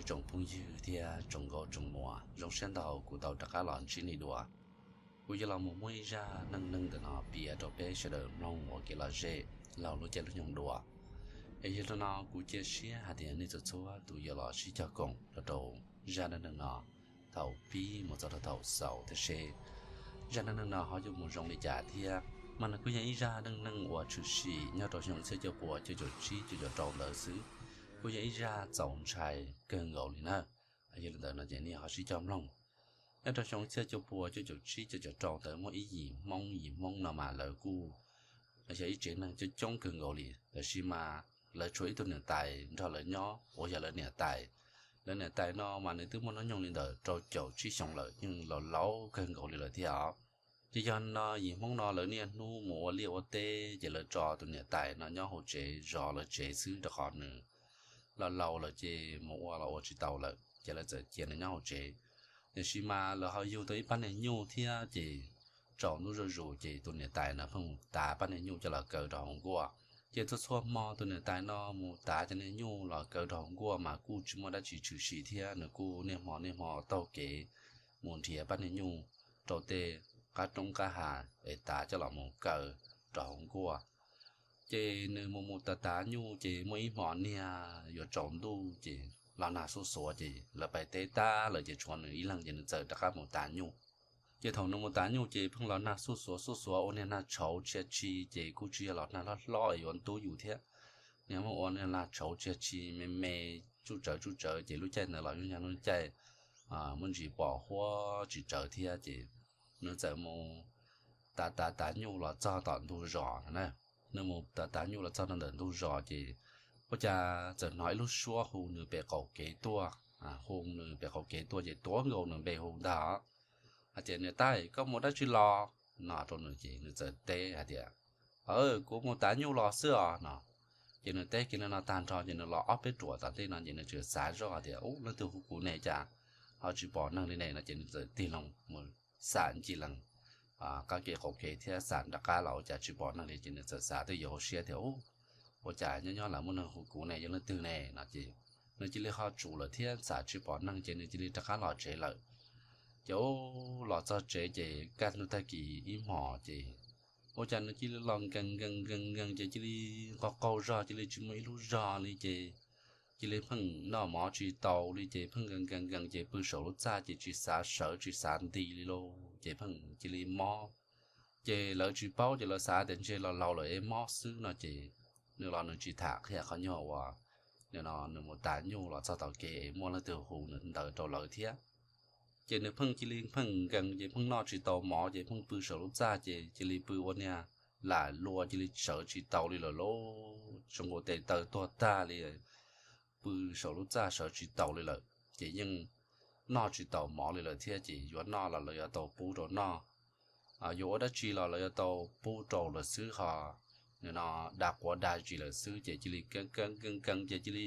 Tsoom phooj ywg thiab tsoom nkauj tsoom muam, zoo siab ntau kuv tau rov qab los ntsib nej dua. Kuv yuav los mus muab ib zaj neej neeg ntawm no piav rau peb sawv daws mloog ua kev lom zem laug lub caij lub nyoog dua. Es yog li no kuv cia siab hais tias nej txhua txhua tus yuav los sib cog koom rau rau zaj neej neeg no thaum pib mus txog rau thaum xaus thiab seb zaj neej neeg no ho yuav mus zoo li cas thiab. Mas nws kuj yog ib zaj neej neeg uas tshwm sim nyob rau xyoo txhiab cuaj puas cuaj caum tsib cuaj caum rau ntawd xwb. Kuj yog ib zaj txaus ntshai kawg nkaus li na. Yog li ntawd no ces nej ho sib cog mloog. Nyob rau xyoo txhiab cuaj puas cuaj caum tsib cuaj caum rau ntawd muaj ib yim Hmoob, yim Hmoob no mas lawv kuj yog ib tsev neeg coob coob kawg nkaus li, tab sis mas lawv tshuav ib tug niam tais nrog lawv nyob uas yog lawv niam tais. Lawv niam tais no mas nws twb muaj hnub nyoog li ntawm rau caum tsib xyoos lawm, yeej laus laus kawg nkaus li lawm thiab os. Ces yog no yim Hmoob no lawv niaj hnub mus ua liaj ua teb ces lawv tso tus niam tais no nyob hauv tsev zov lawv tsev xwb, rau qhov nws laus laus lawm ces mus ua los ua tsis tau lawm ces lawv txawm cia nws nyob hauv tsev. Tiam sis mas lawv ho yug tau ib pab niag nyuj thiab ces tsaus ntuj zuj zus ces tus niam tais no pheej tav pab niag nyuj coj los kaw rau hauv nkuaj. Ces txhua txhua hmo tus niam tais no mus tav cov niag nyuj los kaw rau hauv nkuaj mas kuj tsis muaj dab tsi tshwm sim thiab, nws kuj niaj hmo niaj hmo taug kev mus nrhiav pab niag nyuj rau tej qab roob qab hav es tav coj los mus kaw rau hauv nkuaj. Ces nws mus mus tav tav nyuj ces muaj ib hmo niag yuav tsaus ntuj ces los nag xuj xuav ces lawv pais teb tag lawm ces tshuav nws ib leeg ces nws txawm rov qab mus tav nyuj. Ces thaum nws mus tav nyuj ces pheej los nag xuj xuav xuj xuav ua niag nag tshauv tshia tshi ces kuj tsis yog los nag hlob hlob es yuav ntub yus thiab. Niag muab ua niag nag tshauv tshia tshi me me, tsuj tsawv tsuj tsawv ces lub caij ntawd los yeej yog lub caij muaj ntsis pom huab tsis tsawv thiab ces nws txawm mus tav tav tav nyuj los txog tom ntug zos na. Nws mus tav tav nyuj los txog rau ntawm ntug zos ces ua cas txawm hnov ib lub suab hu nws pem qaum kev tuaj, hu nws pem qaum kev tuaj ces tuav nkaus nws npe hu ntag hais tias, Niam tais, koj mus dab tsi los? No rau nws ces nws txawm teb hais tias, Kuv mus tav nyuj los xwb os, no. Ces nws teb kiag li no tag nrho ces nws los ob peb ruam tom tej no ces nws txawm xav zoj hais tias, Ub, leej twg hu kuv ne cas ho tsis pom neeg li ne? No ces nws txawm tig loo mus xam ncig lees qab kev qaum kev thiab xam rov qab los ua cas tsis pom neeg li ces nws txawm xav twj ywm hauv siab tias, Ub, ua cas nyob nyob lawv muaj neeg hu kuv ne, yog leej twg ne? No ces nws cia li ho tsum lawm thiab xam tsis pom neeg ces nws cia li rov qab los tsev lawm. Ces ub, los txog tsev ces kaj ntug tag kis ib hmos ces ua cas nws cia li los nkees nkees nkees nkees ces cia li qaug qaug zog, cia li tsis muaj ib lub zog li ces cia li pheej noj mov tsis tau li ces pheej nkees nkees nkees ces pw saum lub txaj ces tsis xav sawv tsis xav nti li lauj, ces pheej cia li mob. Ces lawv tsis paub ces lawv xav tias ntshe los laus lawm es mob xwb no ces nws los nws tsis tham qhia qhov nyuag uas nim no nws mus tav nyuj los txog tom kev es muaj leej twg hu nws ntawd rau lawv thiab. Ces nws pheej cia li pheej nkees ces pheej noj tsis tau mov ces pheej pw saum lub txaj ces cia li pw ua niag lam lua cia li sawv tsis tau li lawm lauj, zoo nkaus tes taw tuag tag li, pw saum lub txaj sawv tsis tau li lawm ces yeej noj tsis tau mov li lawm thiab ces yuav noj los lawv yuav tau pub rau noj, yuav ua dab tsi los lawv yuav tau pub rau lawm xwb ho nim no da quav da zis lawm xwb ces cia li nkees nkees nkees ces cia li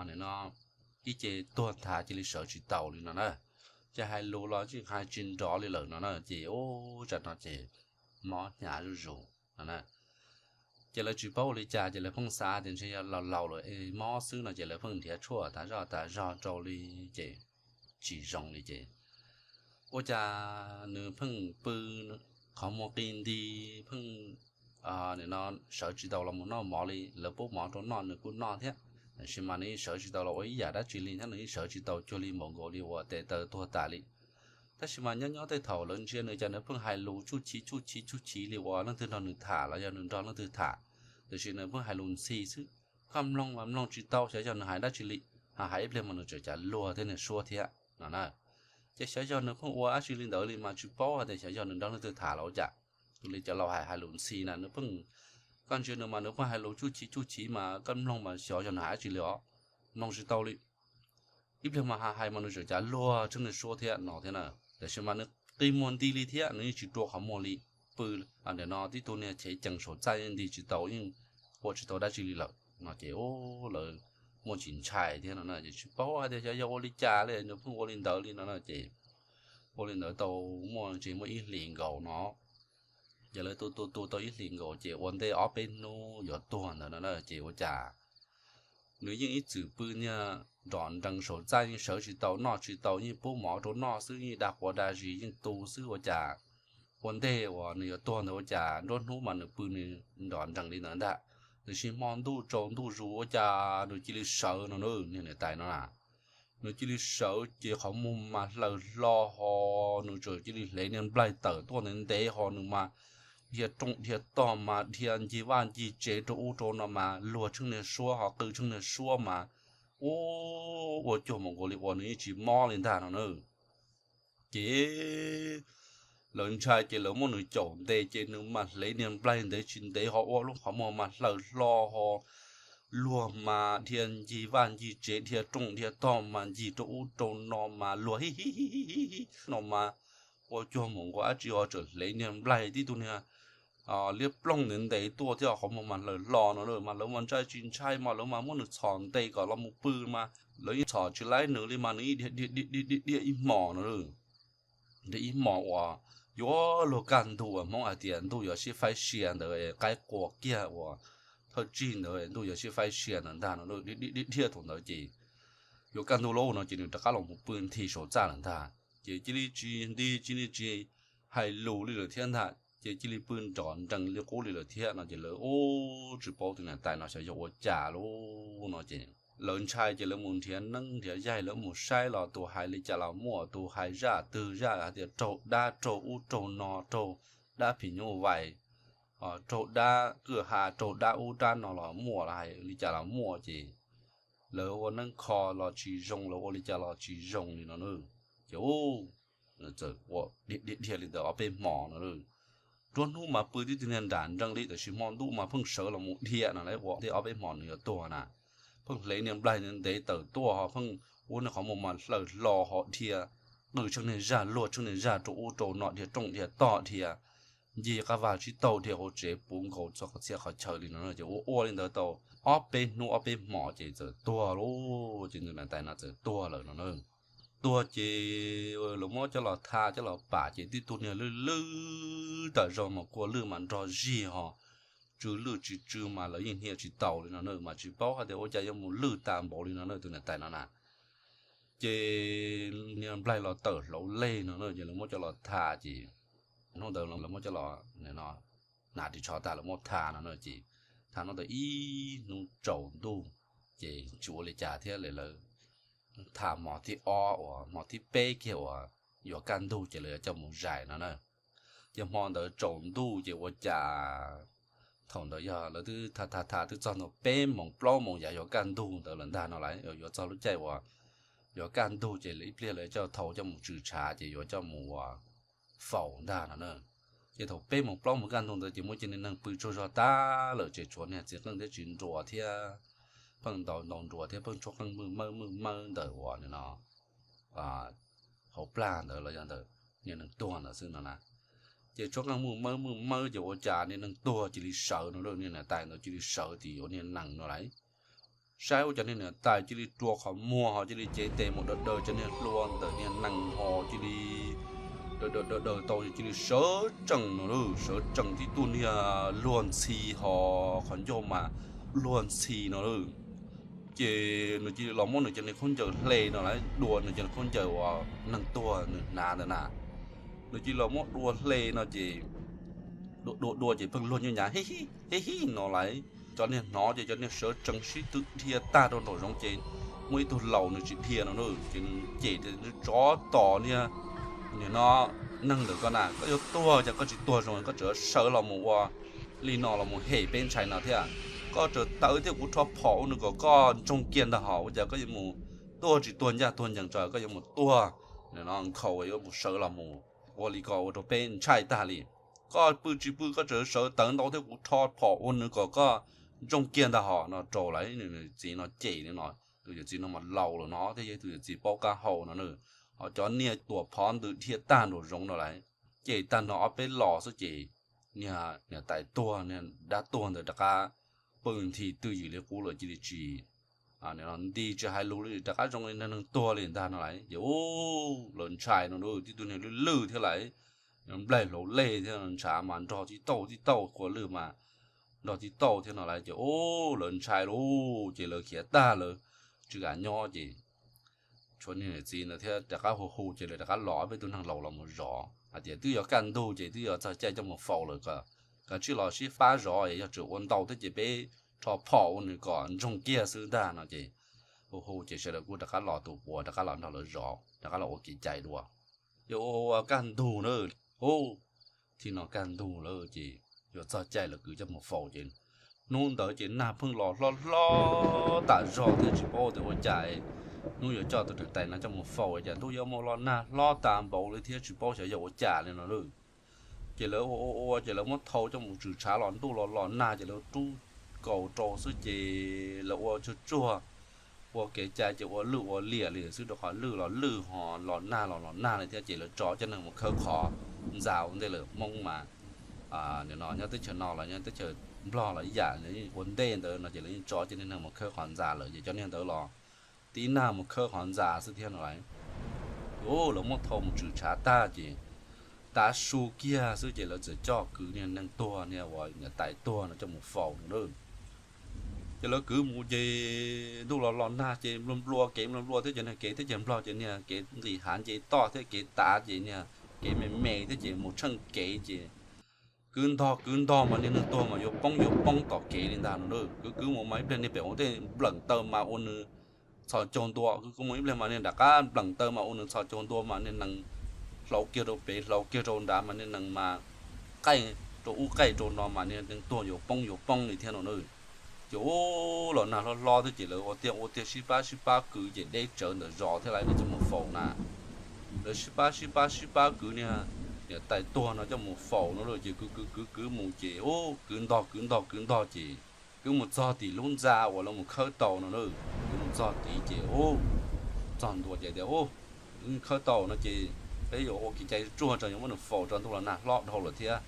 nim no ib ce tuag nthav cia li sawv tsis tau li no na. Ces hais lus los tsis hais tsis nrov li lawm no na ces ub, tsam no ces mob hnyav zuj zus no na. Ces lawv tsis paub ua li cas ces lawv pheej xav tias ntshe yog los laus lawm es mob xwb no ces lawv pheej nrhiav tshuaj tas zoj tas zog rau li ces tsis zoo li ces ua cas nws pheej pw qhov muag qi nti, pheej nim no sawv tsis tau los mus noj mov li, lawv pub mov rau noj nws kuj noj thiab, tab sis mas nws yeej sawv tsis tau los ua ib yam dab tsi li thiab nws yeej sawv tsis tau cuag li npaum nkaus li uas tes taw tuag tas li. Tab sis mas nyob nyob tej thaum lawv ntsia nws cas nws pheej hais lus tsuj chiv tsuj chiv tsuj chiv li uas leej twg nrog nws tham los yog nws nrog leej twg tham, tiam sis nws pheej hais lus ntxhi xwb. Koj mloog mas mloog tsis tau xyov yog nws hais dab tsi li, ho hais ib pliag mas nws tseem cav luag thiab nws suab thiab no na. Ces xyov yog nws pheej ua dab tsi li ntawd li mas tsis paub hais tias xyov yog nws nrog leej twg tham los ua cas. Li cov laus hais hais lus ntxhi na nws pheej, koj ntsia nws mas nws pheej hais lus tsuj chiv tsuj chiv mas koj mloog mas xyov yog nws hais dab tsi li os, mloog tsis tau li. Ib pliag mas hais hais mas nws tseem cav luag thiab nws suab thiab no thiab na. Tab sis mas nws qi muag nti li thiab nws yeej tsis rua qhov muag li. Pw nim no tib tug niag chev cees saum txaj yeej nti tsis tau, yeej ua tsis tau dab tsi li lawm no ces ub, lawv muaj tsis ntshai thiab no na ces tsis paub hais tias xyov yog ua li cas li nws pheej ua li ntawd li no na ces ua li ntawd tau muaj ntshe muaj ib hlis nkaus no. Ces lawv tu tu tu tau ib hlis nkaus ces ua ntej ob peb hnub yuav tuag ntawd no na ces ua cas nws yeej ib txwm pw niag nrov nrees saum txaj, yeej sawv tsis tau, noj tsis tau, yeej pub mov rau noj xwb, yeej dag quav dag zis, yeej tu xwb. Ua cas ua ntej uas nws yuav tuag ntawd ua cas nruab hnub mas nws pw nws nrov nrees li ntawd ntag, tiam sis hmo ntuj tsaus ntuj zus ua cas nws cia li sawv no na, niag niam tais no na. Nws cia li sawv ces qhov muag mas hlaws hlo ho, nws txawm cia li hle niag nplaig tawm tuaj ntev ntev ho, nws mas dhia rooj dhia tog mas dhia ncig vaj ncig tsev rau ub rau no mas luag tsheej niag suab ho qw tsheej niag suab mas ua, ua cuag mus nkaus li uas nws yeej tsis mob li ntag no na. Ces lawv ntshai ces lawv muab nws caum ntes ces nws mas hle niag nplaig ntev tsis ntev ho ua lub qhov muag mas hlaws hlo ho, luag mas dhia ncig vaj ncig tsev dhia rooj dhia tog mas ncig rau ub rau no mas luag hi hi hi hi hi no mas ua cuag mus nkaus dab tsi ho txawm hle niag nplaig tib tug niag liab ploog ntev ntev tuaj thiab qhov muag mas hlaws hlo no na. Mas lawv mas ntshai tsis ntshai mas lawv mas muab nws txhom ntes kom los mus pw mas lawv yeej txhom tsis laib nws li mas nws yeej dhia dhia dhia dhia dhia ib hmos no na. Dhia ib hmos uas yuav luag kaj ntug uas Hmoob hais tias ntuj yuav sib faib sia ntawd, qaib qua kiag uas thawj tsig ntawd ntuj yuav sib faib sia ntawd ntag no, dhia dhia dhia thaum ntawd ces yuav kaj ntug lauj no ces nws rov qab los mus pw nthi saum txaj lawm ntag. Ces cia li tsis nti cia li tsis hais lus li lawm thiab ntag, ces cia li pw nrov nrees li qub li lawm thiab no ces lawv ua tsis paub tus niam tais no xyov yog ua cas lauj no ces lawv ntshai ces lawv mus nrhiav neeb nrhiav yaig, lawv mus saib los tus hais li cas los muaj, tus hais zaj twg zaj hais tias raug dab raug ub raug no, raug dab phim nyuj vais, raug dab kwj ha, raug dab ub dab no los muaj, los hais li cas los muaj ces lawv ua neeb kho los tsis zoo, lawv ua li cas los tsis zoo li no na. Ces ua txawm ua dhia dhia li ntawd ob peb hmos no. Nruab hnub mas pw tib tug niag nram nrees li, tiam sis hmo ntuj mas pheej sawv los mus dhia no lawm, ua tej ob peb hmos nws yuav tuag na. Pheej hle niag nplaig ntev tawm tuaj ho pheej ua niag qhov muag mas hlaws hlo ho dhia qw tsheej niag zaj luag tsheej niag zaj rau ub rau no, dhia rooj dhia tog dhia ncig qab vag tsib taug dhia hauv tsev puv nkaus txhua qhov txhia qhov chaw li no na. Ces ua ua li ntawd tau ob peb hnub ob peb hmos ces txawm tuag lauj, ces tus niam tais no txawm tuag lawm no na. Tuag ces lawv muab coj los tha coj los pam ces tib tug niag lwj lwj tawm zog mas kua lwj mas nrog zig ho, tsw lwj tsis tsw mas lawv yeej hnia tsis taus li no na, mas tsis paub hais tias ua cas yuav mus lwj tas npaum li no na tus niam tais no na. Ces niag nplaig los tawm hlauv lej no na, ces lawv muab coj los tha ces hnub ntawd lawv muab coj los hnav ris tsho tag lawv muab tha no na, ces tha hnub ntawd ib hnub tsaus ntuj ces tsis ua li cas thiab li lawv tha hmo thib ob uas hmo thib peb kiag uas yuav kaj ntug ces lawv yuav coj mus zais no na. Ces hmo ntawd tsaus ntuj ces ua cas thaum ntawd yog lawv twb tha tha tha twb txog ntua peb moos plaub moos yav yuav kaj ntug ntawd lawm ntag no lawm, yuav txog lub caij uas yuav kaj ntug ces ib pliag lawv coj thau coj mus tsws tshav ces yuav coj mus ua faus ntag no na. Ces thaum peb moos plaub moos kaj ntug ntawd ces muaj cov niag neeg pw tsaug zog tag lawm ces tshuav niag txiv qeej thiab txiv nruas thiab pheej ntaus ntaus nruas thiab pheej tshuab qeej maj mawb maj mawb ntawm uas no hauv plag ntawd los yog ntawm niag neeg tuag ntawd xwb no na. Ces tshuab qeej maj mawb maj mawb ces ua cas niag neeg tuag cia li sawv no, niag niam tais ntawd cia li sawv tim yuav niag nees no lawm. Saib ua cov niag niam tais cia li rua qhov muag ho cia li cev tes mus daws daws cov niag hlua ntawm niag nees ho cia li daws daws daws daws tau cia li sawv tsees no, sawv tsees tib tug niag luag ntxhi ho qhov ncauj mas luag ntxhi no. Ces nws cia li los muab nws cov niag khaub ncaws hle no lawm, dua nws cov niag khaub ncaws uas neeg tuag nws hnav ntawd na. Nws cia li los muab dua hle no ces dua dua dua ces pheej luag nyuj nyav hib hib no lawm. Cov niag hnov ces cov niag sawv tsees sib tw dhia tag rau nraum zoov ces muaj ib tug laus nws tsis dhia no na, ces nws cem tias tsov tom niag, nim no neeg ntawm koj na, koj yuav tuag ces koj tsis tuag zoo, koj tseem sawv los mus ua li no los mus hem peb ntshai no thiab. Koj tseem tawv thiab kuv rho phom ua nws kom koj ntsoog kiag ntag hos, ua cas koj yuav mus tuag tsis tuag ncaj tuag ncees tso, koj yuav mus tuag no nkhaus yuav mus sawv los mus ua li ko ua rau peb ntshai tag li. Koj pw tsis pw koj tseem sawv tawv ntau thiab kuv rho phom ua nws kom koj ntsoog kiag ntag hos no rau lawm. Nws txiv no cem li no, tus yawm txiv no mas laus lawm no thiab yog tus yawm txiv paub qab hau no na. Ho cov niag tuam phov ntws dhia tag nraum zoov no lawm, cem tag no ob peb los xwb ces niag niam tais tuag niag dab tuag ntawd rov qab pw nthi twj ywm li qub lawm cia li tsis nti tsis hais lus li, rov qab zoo li niag neeg tuag li ntag no lawm. Ces u, lawv ntshai no na, tib tug niag lwj lwj thiab lawm, nplaig hlauv lej thiab ntshav mas nrog tib tauj tib tauj kua lwj mas nrog tib tauj thiab no lawm. Ces ub, lawv ntshai lauj, ces lawv khiav tag, lawv tsis kam nyob ces tshuav niag niam txiv ntawd thiab rov qab hu hu, ces lawv rov qab los peb tug neeg laus los mus zov hais tias twb yuav kaj ntug ces twb yuav txog caij coj mus faus lawm, kom tsij los sib pab zov, yog tseem ua ntau thiab ces peb rho phom ua nws kom ntsoog kiag xwb ntag no ces hu hu ces sawv daws kuj rov qab los, tus puav rov qab los nrog lawv zov, rov qab los ua kev cai dua. Ces ua ua kaj ntug na, ub, thaum no kaj ntug lawm ces yuav txog caij lawv kwv coj mus faus ces hnub ntawd ces nag pheej los hlob hlob tas zog thiab tsis paub tias ua cas hnub yuav coj tus niam tais no coj mus faus cas ntuj yuav muaj los nag hlob tas npaum li thiab tsis paub xyov yog ua cas li no lauj. Ces lawv ua ua ua ces lawv muab thau coj mus tswm tshav los ntuj los los nag ces lawv rub kaus rau xwb ces lawv ua tsuag tsuag ua kev cai ces ua lwj ua liam li xwb rau qhov lwj los lwj ho los nag los los nag li thiab ces lawv tso cov neeg mus khawb qhov ntxa ua ntej lawm. Hmoob mas nim no nyob teb chaws no los nyob teb chaws Nplog los ib yam, ua ntej ntawd no ces lawv yeej tso cov neeg mus khawb qhov ntxa lawm ces cov niag ntawd los tib nag mus khawb qhov ntxa xwb thiab no lawm. Ub, lawv muab thau mus tswm tshav tag ces tav su kiag xwb ces lawv txawm coj kwv niag neeg tuag, niag uas niam tais tuag no coj mus faus no lauj. Ces lawv kwv mus ces ntuj los los nag ces nplua nplua kev, nplua nplua thiab ces niag kev teb chaws Nplog ces niag kev nqis hav nce toj thiab kev tav ces niag kev me me thiab ces mus tsheej kev ces kwv ntog kwv ntog mas niag neeg tuag mas yuav poob yuav poob tom kev li ntag no lauj. Kwv kwv mus mas ib pliag niag pem ua tej npleem taw mas ua nws txhos caug ntua, kwv kwv mus ib pliag mas niag nram qab npleem taw mas ua nws txhos caug ntua mas niag nees hlauv kiag rau pem hlauv kiag rau nrad mas niag nees mas qaij rau ub qaij rau no mas niag neeg tuag yuav poob yuav poob li thiab no lauj. Ces ub, los nag hlob hlob thiab ces lawv ua tiag ua tiag sib pab sib pab kwv ces deb tsawv ntawm zos thiab lawv coj mus faus na. Lawv sib pab sib pab sib pab kwv niag niam tais tuag no coj mus faus no lauj. Ces kwv kwv kwv kwv mus ces ub, kwv ntog kwv ntog kwv ntog ces kwv mus txog tim lub ntxa uas lawv mus khawb tau no lauj. Kwv mus txog tid ces ub, txog ntua ces tias ub, khawb tau no ces peb yuav ua kev cai tsuag tso, yuav muab nws faus tso, ntuj los nag hlob dhau lawm thiab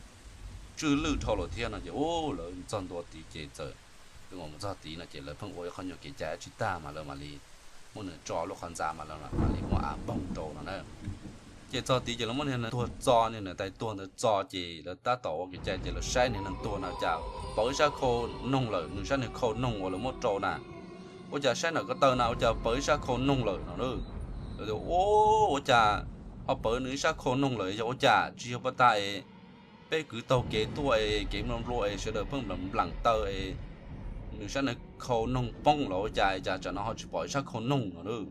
tswj lwj dhau lawm thiab no ces ub, lawv txog ntua tid ces txawm, mus txog tid no ces lawv pheej ua ib qho nyuag kev cai tsis tag mas lawv mam li muab nws tso lub qhov ntxa mas lawv mam li muab av npoog rau no na. Ces txog tid ces lawv muab niag neeg tuag txo, niag niam tais tuag ntawd txo ces lawv tab tom ua kev cai ces lawv saib niag neeg tuag no cas pawv ib sab khau noog lawm, nws sab niag khau noog uas lawv muab rau na. Ua cas saib nram ko taw na ua cas pawv ib sab khau noog lawm no lauj. Lawv tias ub, ua cas ho pawv nws ib sab khau noog lawm, yog ua cas tsis yog pas tas es peb kwv taug kev tuaj es kev nplua nplua es sawv daws pheej npleem taw es nws sab niag khau noog poob los ua cas, cas tsam no ho tsis pom ib sab khau noog no lauj.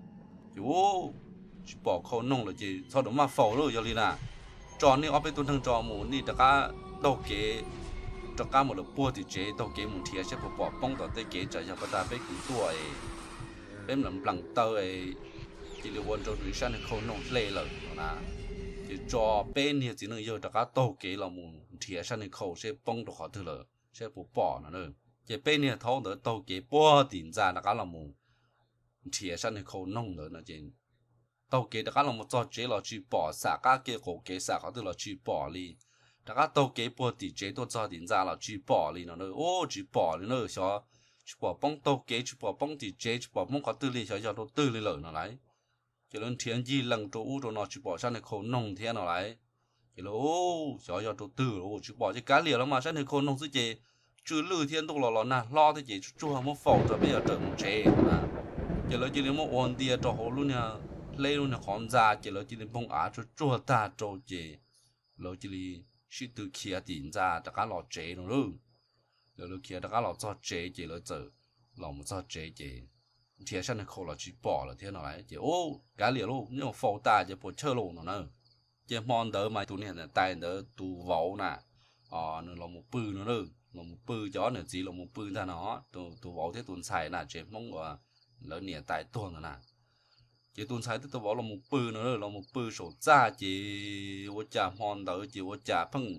Ces ub, tsis pom khau noog lawm ces txhob rau maj faus lauj, yog li na tso nej ob peb tug neeg tso mus nej rov qab taug kev rov qab mus lawm puag tim tsev taug kev mus nrhiav seb puas pom poob tom tej kev, tsam yog pas tas peb kwv tuaj es peb npleem taw es cia li ua rau nws sab niag khau noog hle lawm no na. Ces tso peb niag txiv neej yawg rov qab taug kev los mus nrhiav sab niag khau seb poob rau qhov twg lawm seb puas pom no. Ces peb niag thaub ntawd taug kev puag tim ntxa rov qab los mus nrhiav sab niag khau noog ntawd no ces taug kev rov qab los mus txog tsev los tsis pom, xam qab kev qaum kev xam qhov twg los tsis pom li. Rov qab taug kev puag tim tsev tuaj txog tim ntxa los tsis pom li no na. Ub, tsis pom li na, xyov tsis pom poob taug kev, tsis pom poob tim tsev, tsis pom poob qhov twg li, xyov yog rau twg li lawm no lauj. Ces lawv nrhiav ncig lees rau ub rau no tsis pom sab niag khau noog thiab no lauj. Ces lawv ub, xyov yog rau twg los tsis pom ces kav liam los mas sab niag khau noog xwb ces tswj lwj thiab ntuj los los nag hlob thiab ces tsuag tsuag muab faus tso peb yuav rawm mus tsev na. Ces lawv cia li muab ua ntia rau hauv lub niag hleb lub niag qhov ntxa ces lawv cia li npoog av tsuag tsuag tag rau ces lawv cia li sib tw khiav tim ntxa rov qab los tsev no lauj. Lawv khiav rov qab los txog tsev ces lawv txawm los mus txog tsev ces nrhiav sab niag khau los tsis pom lawm thiab no lauj. Ces ub, kav liam lauj, nyuj faus tas ces puas chawj lauj no na. Ces hmo ntawd mas tus niam tais ntawd tus vauv na, nws los mus pw no, los mus pw, cov niam txiv los mus pw ntag no, tus vauv thiab tus ntxhais na, tsev Hmoob uas lawv niam tais tuag ntawd na. Ces tus ntxhais thiab tus vauv los mus pw no, los mus pw saum txaj ces ua cas hmo ntawd ces ua cas pheej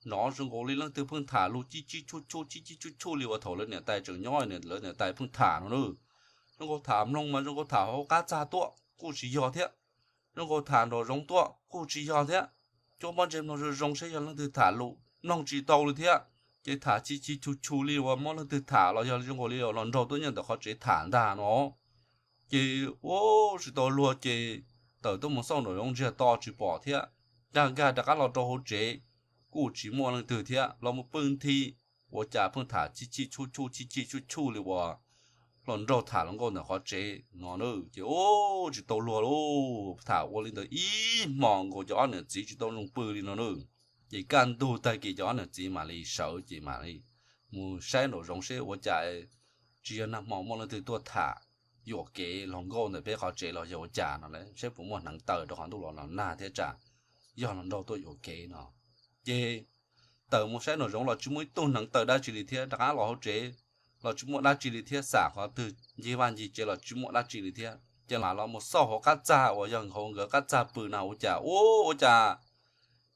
hnov zoo nkaus li leej twg pheej tham lus chib chib chuj chuj chib chib chuj chuj li uas thaum lawv niam tais tseem nyob lawv niam tais pheej tham no na. Zoo nkaus tham mloog mas zoo nkaus tham hauv qab txaj tuaj kuj tsis yog thiab, zoo nkaus tham nraum zoov tuaj kuj tsis yog thiab. Coj pob ntseg mloog zoo zoo seb yog leej twg tham lus, mloog tsis tau li thiab. Ces tham chis chis chus chus li uas muab leej twg tham los yog zoo nkaus li los nraug tuaj nyob ntawm qhov tsev tham ntag no. Ces ua tsis tau luag ces tawm tuaj mus xauj nraum zoov ntsiag to tsis pom thiab. Nkag nkag rov qab los rau hauv tsev kuj tsis muaj leej twg thiab, los mus pw nthi ua cas pheej tham chij chij chuj chuj chij chij chuj chuj li uas hluas nraug tham hluas nkauj ntawm qhov tsev no na. Ces ua tsis tau luag li, tham ua li ntawd ib hmos nkaus cov ob niam txiv tsis tau zoo pw li no na. Ces kaj ntug tag kis cov ob niam txiv mam li sawv ces mam li mus saib nraum zoov seb ua cas tsis yog nag hmo muaj leej twg tuaj tham yuam kev hluas nkauj ntawm peb qhov tsev los yog ua cas no las, saib puas muaj hneev taw rau qhov ntuj los los nag thiab tsam yog hluas nraug tuaj yuam kev no. Ces tawm mus saib nraum zoov los tsis muaj ib tug hneev taw dab tsi li thiab, rov qab los hauv tsev los tsis muaj dab tsi li thiab, xam qhov twg ncig vaj ncig tsev los tsis muaj dab tsi li thiab. Ces mam los mus xauj hauv qab txag uas yog hauv nkawd qab txag pw na, ua cas ua ua cas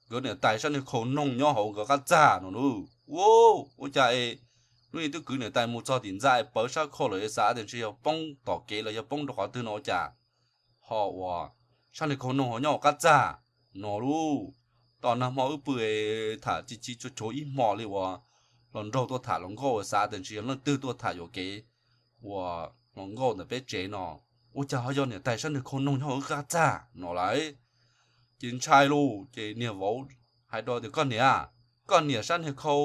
nkawd niam tais sab niag khau noog nyob hauv nkawd qab txag no lauj. Ua ua cas es lub niag twb kwv niam tais mus txog tim ntxa es pawv sab khau lawm es xav tias ntshe yog poob tom kev los yog poob rau qhov twg no ua cas ho uas sab niag khau noog ho nyob hauv qab txag no lauj. Tom nag hmo wb pw tham chij chij chuj chuj ib hmos li uas hluas nraug tuaj tham hluas nkauj, xav tias ntshe yog leej twg tuaj tham yuam kev uas hluas nkauj ntawm peb tsev no, ua cas ho yog niam tais sab niag khau noog nyob hauv wb qab txag no lauj. Ces ntshai lauj, ces niag vauv hais rau tias, Koj niam, koj niam sab niag khau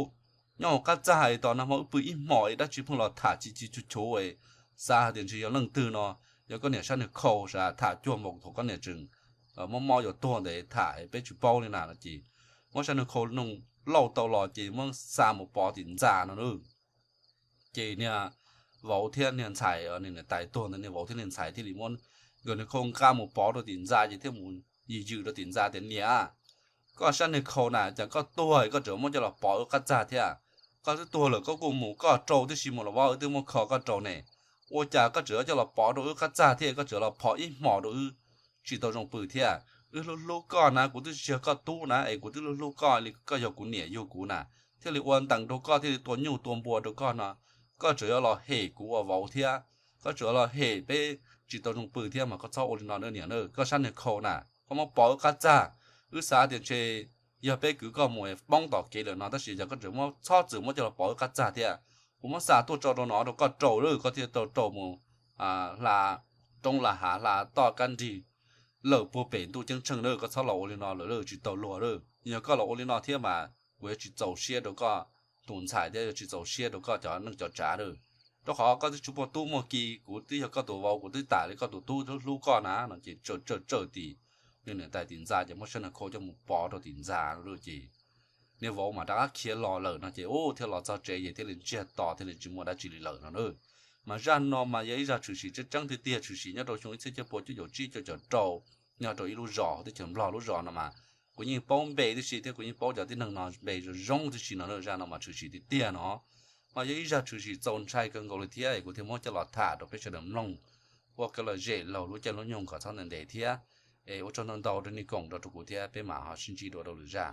nyob hauv qab txag es tom nag hmo wb pw ib hmos es dab tsi pheej los tham chij chij chuj chuj es xav hais tias ntshe yog leej twg no, yog koj niam sab niag khau sas tham cuag npaum thaum koj niam tseem mob mob yuav tuag ntawd tham peb tsis paub li na no ces muab sab niag khau noog lauj tau los ces muab xa mus pov tim ntxa no lauj. Ces niag vauv thiab niag ntxhais, niag niam tais tuag ntawd niag vauv thiab niag ntxhais thiaj li muab nkawd niag khau nqa mus pov rau tim ntxa ces thiaj mus yws yws rau tim ntxa tias, Niam, koj sab niag khau na, cas koj tuag koj tseem muab coj los pov wb qab txag thiab? Koj twb tuag lawm koj kuj mus koj rau tib si mus los vauv, wb twb muab kho koj rau ne. Ua cas koj tseem coj los pov rau wb qab txag thiab koj tseem los pov ib hmos rau wb tsis tau zoo pw thiab? Wb hlub hlub koj na, kuv twb tsis yog koj tub na es kuv twb hlub hlub koj li koj yog kuv niam yug kuv na, thiaj li ua ntees rau koj thiaj li tua nyuj tua npua rau koj no. Koj tseem yuav los hem kuv ua vauv thiab, koj tseem yuav los hem peb tsis tau zoo pw thiab mas koj txhob ua li no na niam na. Koj sab niag khau na, koj muab pov wb qab txag, wb xav tias ntshe yog peb kwv koj mus poob tom kev lawm no tab sis yog koj tseem muab txhob txwm muab coj los pov wb qab txag thiab. Kuv muab xa tuaj tso rau no rau koj rau lawm koj thiaj tau rau mus hla roob hla hav hla toj kab nrig lawm puag pem ntuj ceeb tsheej na, koj txhob los ua li no lawm tsis tau luag lawm. Yog koj los ua li no thiab mas kuv yuav tsis txaus siab rau koj tus ntxhais thiab yuav tsis txaus siab rau koj cov neej cov tsav lawm. Rau qhov koj twb tsis muaj tub muaj ki, kuv twb yog koj tus vauv, kuv twb tas li koj tus tub hlub koj na no ces tsawm tsawm tsawm tim niag niam tais tim ntxa ces muab sab niag khau coj mus pov rau tim ntxa lawm ces niag vauv mas rov qab khiav los lawm no ces ub thiaj los txog tsev ces thiaj li ntsiag to thiaj li tsis muaj dab tsi li lawm no na. Mas zaj no mas yog ib zaj tshwm sim tseeb tseeb tiag tiag, tshwm sim nyob rau xyoo ib txhiab cuaj pua cuaj caum tsib cuaj caum rau nyob rau ib lub zos teb chaws Nplog lub zos no mas kuv yeej paub npe tib si thiab kuv yeej paub cov tib neeg no npe zoo zoo tib si no na. Zaj no mas tshwm sim tiag tiag no mas yog ib zaj tshwm sim txaus ntshai kawg nkaus li thiab es kuv thiaj muab coj los tham rau peb sawv daws mloog ua kev lom zem laug lub caij lub nyoog kom txhob ntev ntev thiab. Es ua tsaug ntau ntau rau nej koom nrog rau kuv thiab peb mam ho sib ntsib dua rau lwm zaj.